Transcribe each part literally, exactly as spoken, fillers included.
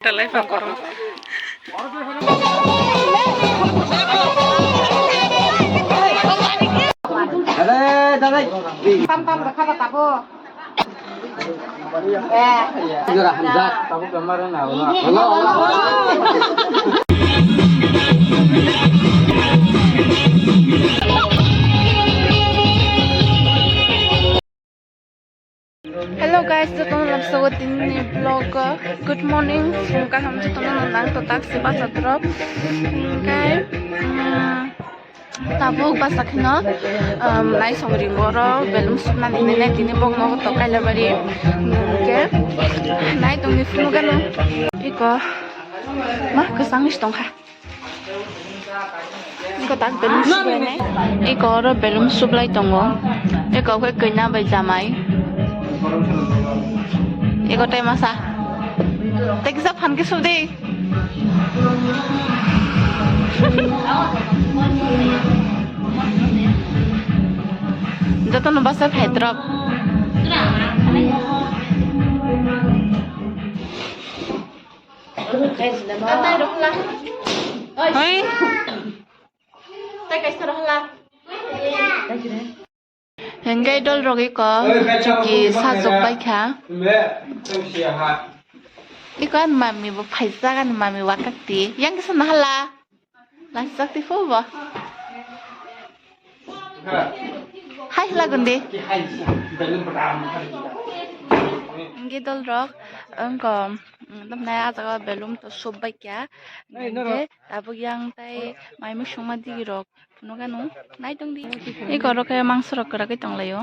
Talai pakoro. Hello guys, jotono lamsogo tini vlog o. Good morning, phung kaham jotono nang to tak se basa drop. Hingke, mm, tabuk basa kheno, um, naisong ringo ro belum supna nini nai tini bok nogo to kailabari. Hingke, nai tongni phunukano. Iko, ma, kwchangni se tongkha. Iko tak belum sublai nai. Iko oro belum sublai tongo. Iko khe kanya bai jamai. Iko tei masa. Tei kisa phan khe sudi. Jotono basa phai drop. Hoi. Hingke dol rok iko ki sajok bai kha. Iko ani mami bo phaijak, ani mami wakak ti. Yang kisa nahala. Lachak ti phu bo. Hai hla gundi. Hingke dol rok, wngko, mm, tamni ah jaga belum to sup bai kha. Hingke tabuk yang tai mai mui songma digi rok phunukano nai tongdi. Eko oro khe mangso rok kwragwi tonglaio.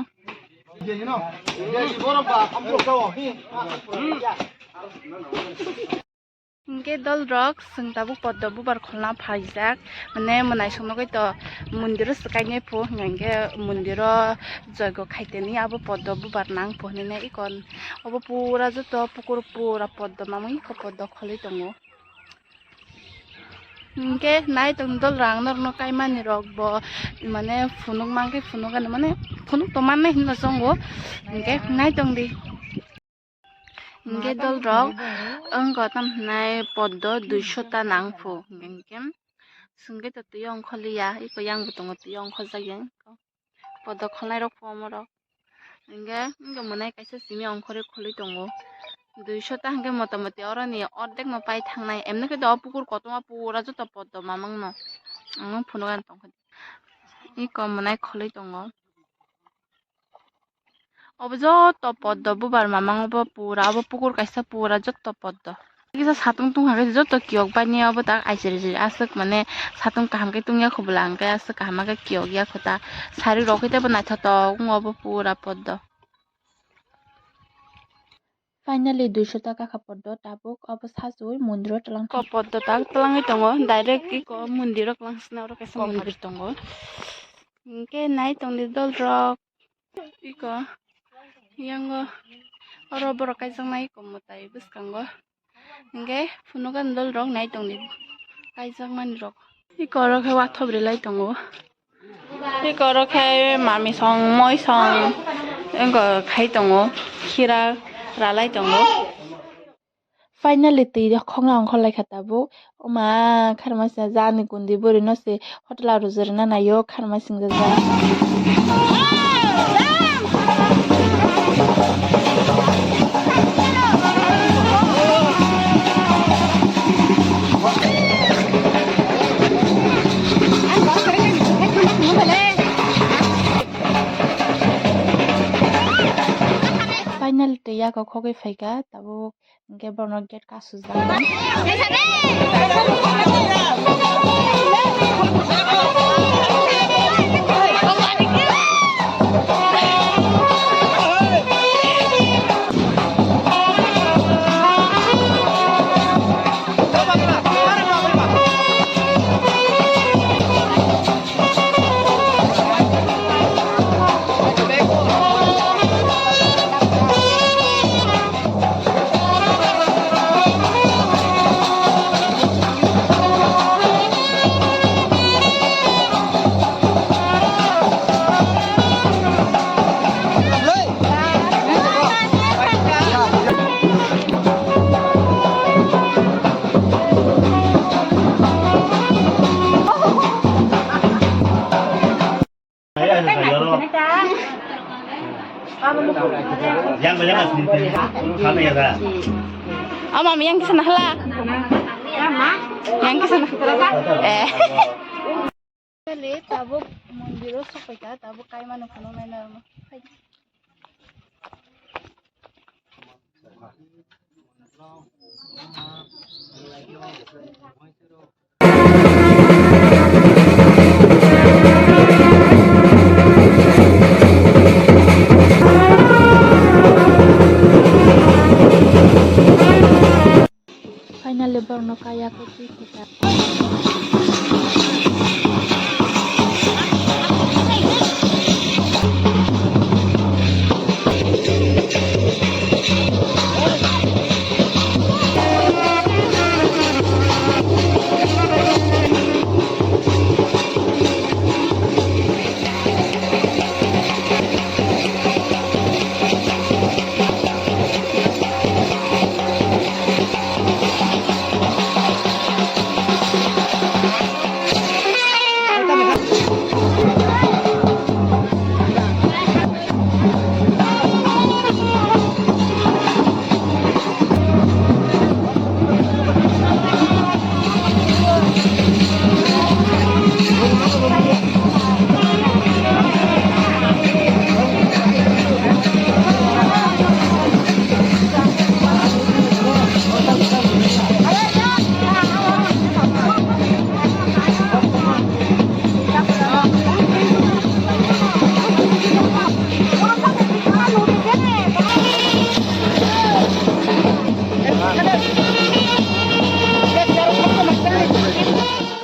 Hingke dol rok chwng tabuk poddo bubar kholna phaijak, mane mwnai songno khe to mondiro swkainai phu hingke mondiro joigo khaiteni abo poddo bubar nang phu hinui eko obo pura joto pukur pura poddo mamui eko poddo kholoi tongo. Hingke nai tong dol rang norokno kaimani rok bo mane phunuk mankhe phunuk ano mane phunuk tongmani hinwi chongo hingke nai tongdi. Hingke dol rok wngkha tam hinai poddo duiso ta nang phu hingke chwngke to twi ongkhorliya eko yang bo tongo twi ongkhorjak yang. Poddo kholnai rok phu omo rok. Hingke, hingke mwnai kaisa simi ongkhorwi kholwi tongo. Duiso ta hingke mota moti oroni ordek no pai thangnai. Emni khe do o pukur kotorma pura joto poddo mamang no. Ang no phunukgani tongkha. Eko mwnai kholwi tongo. Obo joto poddo bubar mamang obo pura, obo pukur kaisa pura joto poddo. Kisa satung tungkha khe joto kiyok bai ni obo tak aisiri siri aswk mane satung kaham khe tungya kho bwla hwnkhe aswk kaham khe kiyok ya kho ta sari rok khe teibo naithotok wngo obo pura poddo. Finally duiso taka kha poddo tabuk obo sajuwi mondiro twlang ko poddo tak twlangwi tongo direct iko mondiro twlang sina oro kaisa mondir tongo hwnkhe nai tongdi dol rok. Iko yango oro borok kaijaknai iko mwtai bwskango hingke phunukgani dol rok nai tongdi kaijakmani rok. Iko oro khe wathob rilai tongo, iko oro khe mami song moi song wngkha khai tongo khira ralai tongo. Finally twi khokna ongkhor laikha tabuk. Oma kharma sina jani kundi bwrwi no se hotel o rwjwrwna naio kharma singjajak. Finally twi yago khogwi phaikha tabuk. Hingke bono gate kasujak. Ama yang kisa nahla. Yang kisa nah. Eh. Kali tabuk mondir o sokoi ka, tabuk kaimano phano naina rwma. Finally, borokno kaya khe twi khe ta.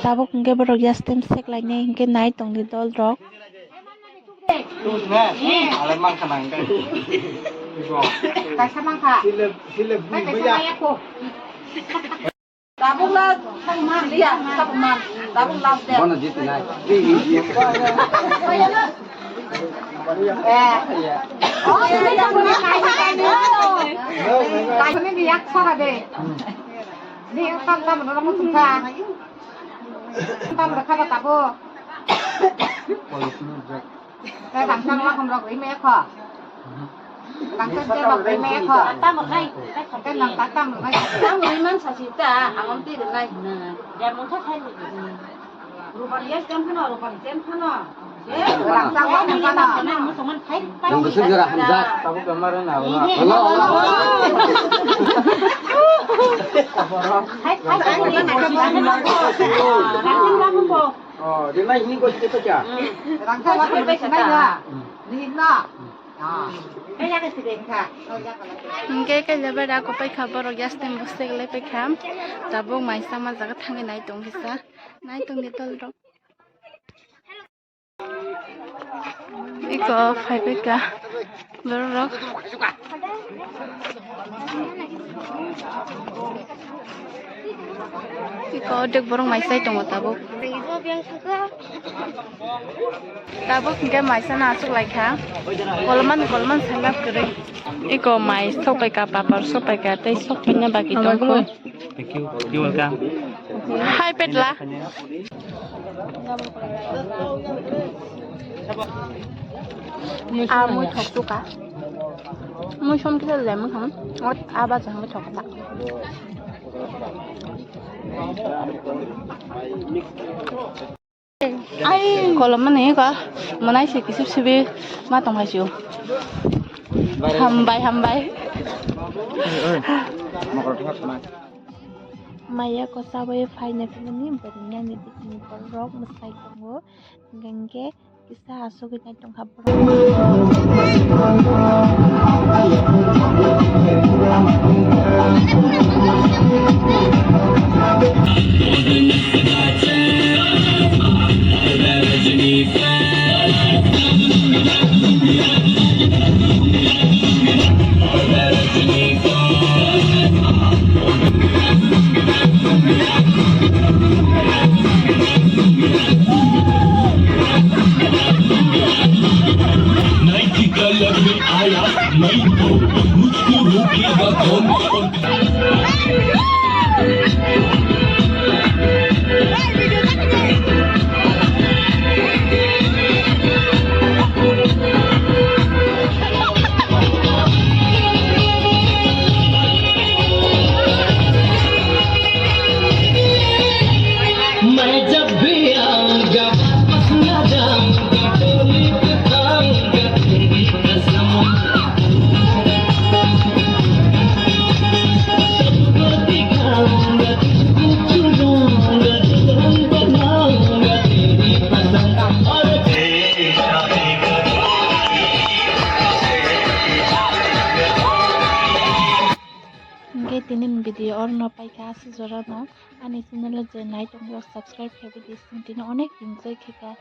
Tabuk hwnkhe borok yastem seklainai hwnkhe nai tongdi dol rok. Kaisa mangkha. Kaisa maya ko. Tabuk la, tabuk man, liya, tabuk man, tabuk last day. Bono jiti nai. Eh. Oh, ini yang punya kain, kain ini. Kain ini yak sara de. Ini tam tam dalam musuh ka. Tam berkata tabuk. Tei rangchak makham rok rimaya kho. Rangchak jeba rimaya kho. Tamo khai. Tei nang ta tamo khai. Tamo riman sasi ta, angom ti rinai. Ya mungkha khai. Rupani yes tem khano, rupani tem khano. Rangchak makham khano. Nang besok jora hamjak. Tabuk kamar na. Hello, hello. Khai khai khai. Oh, dia main ini gua cerita aja. Rangchak makham bai sinai ya. Ni na. Hingke kaisa bera kopai kha borok yastem bostek le pai kha. Tabuk maisa ma jaga thangwi nai tong kisa. Nai tong di tol rok. Iko phai pai kha borok rok. Iko dek borok mai sai tongo tabuk. Tabuk hingke maisa no aswk lai kha. Kolman kolman salak kwrwi. Iko mai sok pai kha, papar sok pai kha, tei sok pai na baki tong kho. Thank you. You're welcome. Hai petla. Ah, mui thok tu ka. Mui som kisa le mui kham. Ot aba jang mui thok ta. Ai, kolom mani ka, manai se kisip sibi ma tong hai siu. Hambai, hambai. Maya ko sabai phaina philini bwrwini ani bikini borok mwsai tongo. Hingke kisa asugwi nai tongkha borok. Nini video orno paikha aswk jorano, ani channel o je nai tongo subscribe khe bidi, sintino onek enjoy khe kha.